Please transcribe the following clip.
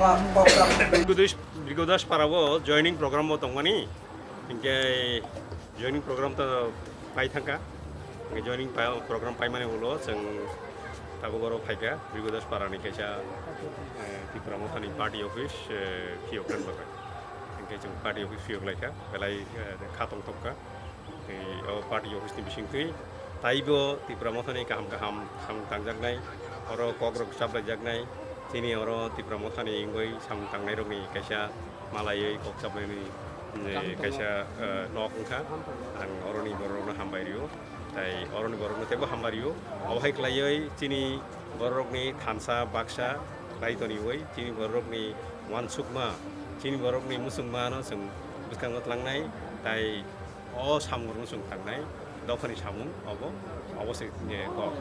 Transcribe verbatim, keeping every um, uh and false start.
Brigodas, Brigodas para o joining program bo tongmani, hinkhe joining program to pai thangkha, hinkhe joining pa-, program paimani ulo chwng tabuk oro phaikha Brigodas para ni kaisa, eh, Tipra Mothani party office, eh, phiyok rwna bagwi, hinkhe chwng party office phiyok laikha, belai, eh, kha tongthokha. Tei o party office ni bisingtwi taibo Tipra Mothani kaham kaham samung tangjaknai, oro kokrok chaplaijaknai, chini oro Tipra Mothani wngwi samung tangnairokni kaisa malaiwi kok chaplaini, eh, kaisa, eh, nok wngkha. Ang oroni bororokno hambai rio, tei oroni bororokno teibo hambai rio. Obo hai khlaiwi chini bororokni thansa baksa khlai toniwi chini bororokni uansukma, chini bororokni muchungmano chwng bwskango tlangnai, tei o samungrokno chwng tangnai, dophani samung obo, obo se, eh, kok.